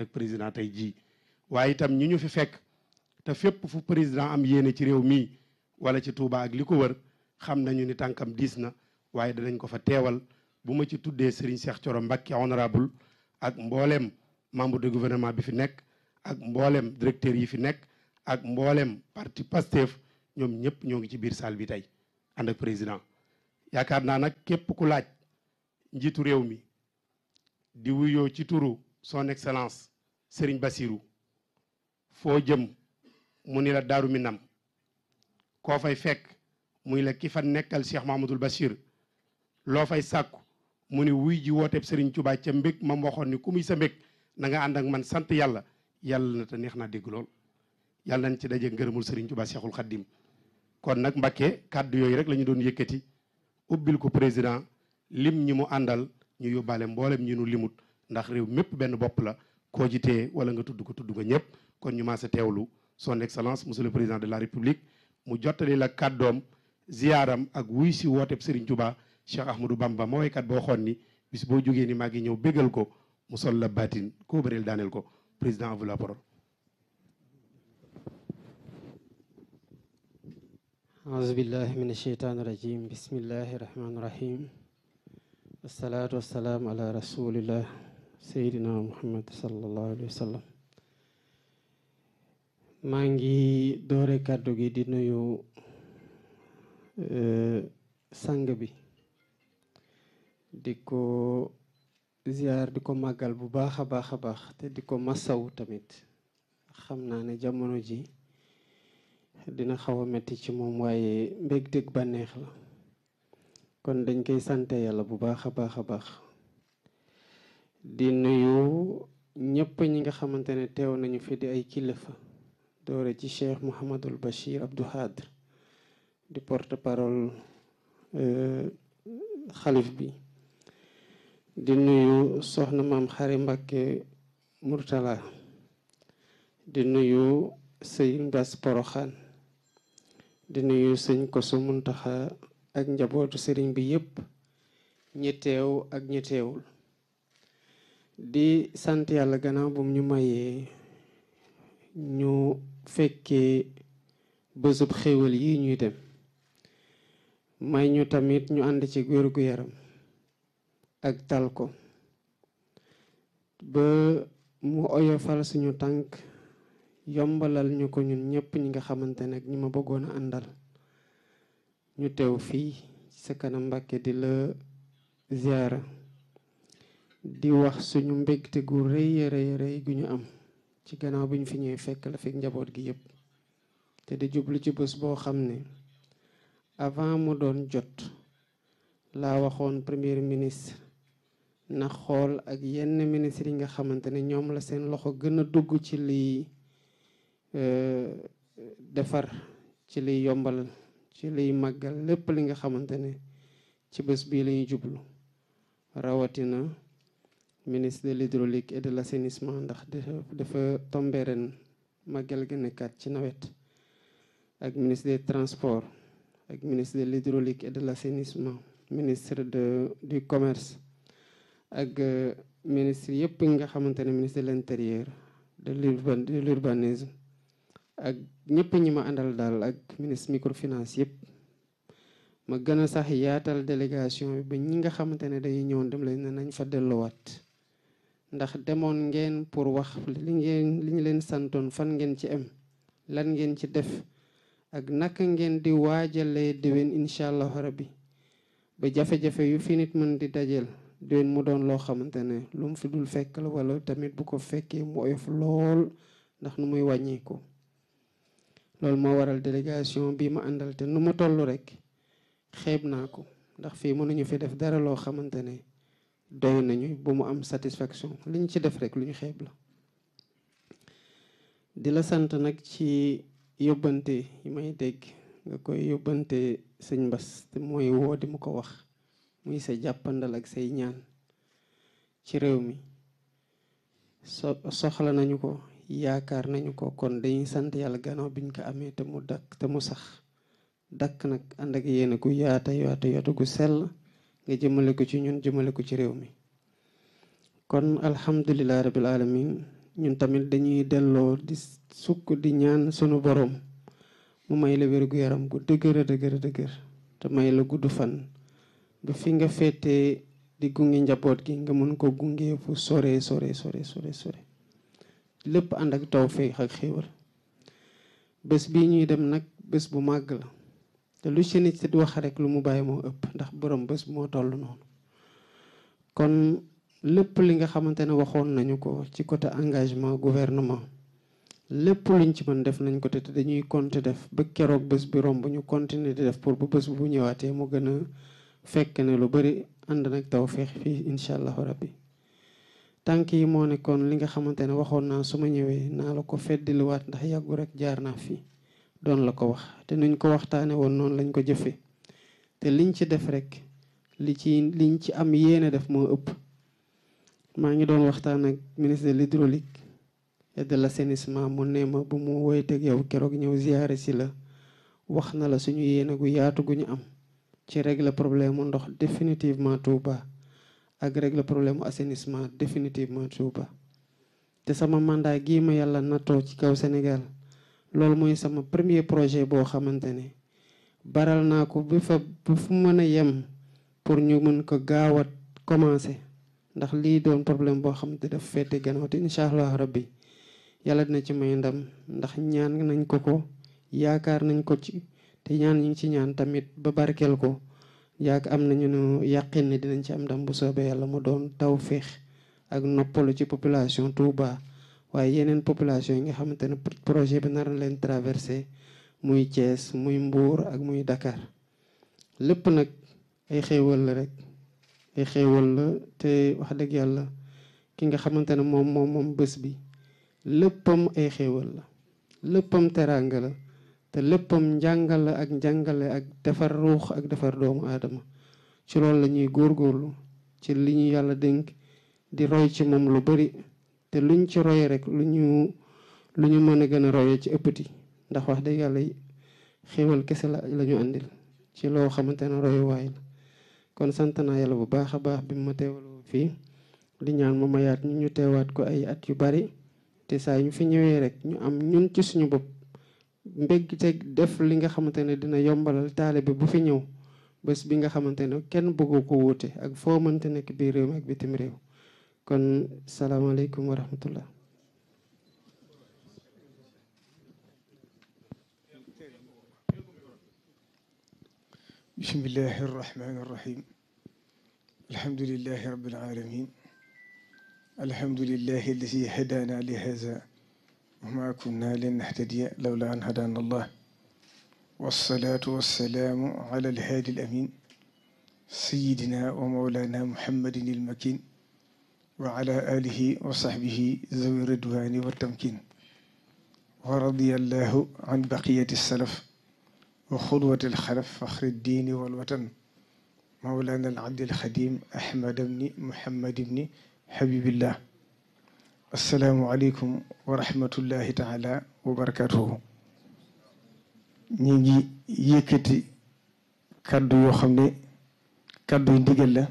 ak président tey jii waaye itam ñi ñu fi fekk te fépp fu président am yéene ci réew mii wala ci Touba ak li ko wër xam nañu ni tànkam diis na waaye danañ ko fa teewal bu ma ci tuddee Serigne Cheikh Thioro Mbacké honorable ak mbooleem membre de gouvernement bi fi nekk ak mbooleem directeur yi fi nekk ak mbooleem parti Pastef ñoom ñëpp ñoo ngi ci biir salle bi tey ànd ak président yaakaar naa nag képp ku laaj njiitu réew mi di wuyoo ci turu son excellence Serigne Bassirou foo jëm mu ni la Daaru Minam koo fay fekk muy la ki fa nekkal Cheikh Mahamadoul Bachir loo fay sàkku mu ni wuy ji wooteeb Serigne Touba ca mbég mam waxoon ni ku muy sa mbég na nga ànd ak man sant yàlla yàlla na te neex naa dégg lool yàlla nañ ci daje ngërëmul Serigne Touba Cheikhul Khadim kon nag Mbacké kàddu yooyu rek la ñu doon yëkkati ubbil ko président lim ñi mu àndal ñu yóbbaale mboolem ñi nu limut ndax réew mépp benn bopp la koo ji tee wala nga tudd ko tudd nga ñëpp kon ñu maase teewlu son excellence monsieur le président de la république mu jottali la kàddoom ziyaaram ak wuy si wooteeb Serigne Touba Cheikh Ahmadou Bamba ma waykat boo xoon ni bis boo jógee ni maa ngi ñëw bégal ko mu sol la baatin koo bëreel daaneel ko président à vous la parole. أعوذ بالله من الشيطان الرجيم بسم الله الرحمن الرحيم والصلاة والسلام على رسول الله سيدنا محمد صلى الله عليه وسلم maa ngi doore kàddu gi di nuyu sang bi di ko ziar di ko màggal bu baax a baax a baax te di ko masaw tamit xam naa ne jamono ji dina xaw a metti ci moom waaye mbégteeg bànneex la kon dañ koy sante yàlla bu baax a baax a baax di nuyu ñëpp ñi nga xamante ne teew nañu fi di ay kilifa doore ci Cheikh Mouhamadul Bachir Abdou Khadr di porte parole xalif bi di nuyu soxna maam Xari Mbacké Murtala di nuyu sëñ Bass Poroxaan di nuyu sëñ Koso Muntaxa ak njabootu sëriñ bi yépp ñi teew ak ñi teewul di sant yàlla gannaaw bu ñu mayee ñu fekkee bésub xéwal yi ñuy dem may ñu tamit ñu ànd ci wér gu yaram ak tal ko ba mu oyofal suñu tànk yombalal ñu ko ñun ñëpp ñi nga xamante ne ñi ma bëggoon a àndal ñu teew fii sa kanam Mbacké di la ziara di wax suñu mbégte gu rëy rëy rëy gu ñu am ci gannaaw bi ñu fi ñëwee fekk la fekk njaboot gi yëpp te di jublu ci bés boo xam ne avant mu doon jot laa waxoon premier ministre na xool ak yenn ministre yi nga xamante ne ñoom la seen loxo gën a dugg ci liy defar ci liy yombal ci liy màggal lépp li nga xamante ne ci bés bii la ñuy jublu rawatina ministre de l'hydraulique et de l'assainissement ndax dafa tombé ren màggal gi nekkaat ci nawet ak ministre des transports ak ministre de l'hydraulique et de l'assainissement ministre du commerce ak ministre yëpp nga xamante ne ministre de l'intérieur de l'urbanisme ak ñëpp ñi ma àndal daal ak ministre microfinance yëpp ma gën a sax yaatal délégation bi ba ñi nga xamante ne dañuy ñëwoon dem leen ne nañ fa delluwaat ndax demoon ngeen pour wax li ñu leen santoon fan ngeen ci am lan ngeen ci def ak naka ngeen di waajalee déwén incha allah rabbi ba jafe-jafe yu fi nit mën di dajeel déwén mu doon loo xamante ne lu mu fi dul fekk la wala tamit bu ko fekkee mu oyof lool ndax nu muy wàññeeku loolu moo waral délégation bi ma àndal te nu mu toll rek xeeb naa ko ndax fii mënuñu fi def dara loo xamante ne doy nañu bu mu am satisfaction li ñu ci def rek lu ñu xeeb la di la sant nag ci yóbbante yi may dégg nga koy yóbbante sëñ Bass te mooy woo di mu ko wax muy sa jàppandal ak say ñaan ci réew mi soxla nañu ko yaakaar nañu ko kon dañuy sant yàlla gannaaw biñ ko amee te mu dakk te mu sax dakk nag ànd ak yéen gu yaata gu sell nga jëmale ko ci ñun jëmale ko ci réew mi kon alhamdulilah rabbil alamin ñun tamit dañuy delloo di sukk di ñaan sunu borom mu may la wér-gu-yaram gu dëgër dëgër te may la gudd fan ba fi nga féetee di gunge njaboot gi nga mën ko gunge fu sore lépp ànd ak tawfeex ak xéewal. bés bii ñuy dem nag bés bu màgg la te lu ci nit di wax rek lu mu bàyyi moo ëpp ndax borom bés moo toll noonu. kon lépp li nga xamante ne waxoon nañu ko ci côté engagement gouvernement lépp luñ ci mën def nañ ko te dañuy compter def ba keroog bés bi romb ñu continuer di def pour bu bés bu ñëwaatee mu gën a fekk ne lu bari ànd nag tawfeex fii incha allahu rabbi. tànk yi moo nekkoon li nga xamante ne waxoon naa su ma ñëwee naa la ko feddiliwaat ndax yàggu rek jaar naa fii doon la ko wax te nuñ ko waxtaane woon noonu lañ ko jëfee te liñ ci def rek liñ ci am yéene def moo ëpp. maa ngi doon waxtaan ak ministre de l'hydraulique et de l'assainissement mu ne ma bu mu woyteeg yow keroog ñëw ziyaare si la wax na la suñu yéene gu yaatu gu ñu am ci régler problème mu ndox définitivement Touba ak régler problème mu assainissement définitivement Touba. te sama mandat gii ma yàlla nattoo ci kaw Sénégal loolu mooy sama premier projet boo xamante ne baral naa ko ba fu mën a yem pour ñu mën ko gaaw a commencer. ndax lii doon problème boo xam te daf féete gannaaw te incha allah rabbi yàlla dina ci may ndam ndax ñaan nañ ko yaakaar nañ ko ci te ñaan ñi ngi ci ñaan tamit ba barkeel ko am nañu nu yàqin ne dinañ ci am ndam bu soobee yàlla mu doon tawféex ak noppalu ci population Touba waaye yeneen population yi nga xamante ne projet bi nar na leen traversé muy Thiès muy Mbour ak muy Dakar lépp nag ay xéewal la rek. ay xéewal la te wax dëgg yàlla ki nga xamante ne moom bés bi léppam ay xéewal la léppam teraanga la te léppam njàngal la ak njàngale ak defar ruux ak defar doomu aadama ci loolu la ñuy góorgóorlu ci li ñu yàlla dénk di roy ci moom lu bari te luñ ci roye rek lu ñu mën a gën a roye ci ëppati ndax wax dëgg yàlla xéewal kese la ñu àndil ci loo xamante ne royuwaay la. kon sant naa yàlla bu baax a baax bi ma teewaloo fii di ñaan ma mayaat ñu teewaat ko ay at yu bari te saa ñu fi ñëwee rek ñu am ñun ci suñu bopp mbégte def li nga xamante ne dina yombalal taalibe bu fi ñëw bés bi nga xamante ne kenn bëggu ko wuute ak foo mënte nekk biir réew mi ak bitim réew kon salaamaaleykum wa rahmatullah. bismillahi irrahmani irrahim alhamdulilahi rabbil alamin alhamdulilahi alladi hadana li haza wa ma kunna linahtadiya lawla an hadana allah wassalatu wassalaamu ala alhaadi alamin sayidina wa mawlana muhammadin ilmakin wa ala alihi wa sahbihi zawi ridwani wa tamkin wa radiya allahu an baqiyati salaf wa xudwati alxalaf faxri ddiini walwatan mawlana alabdi alxadim ahmad bni muhammad bni habibillah assalaamu aleykum wa rahmatullahi taala wa barakatuhu ñi ngi yëkkati kàddu yoo xam ne kàddu yu ndigal la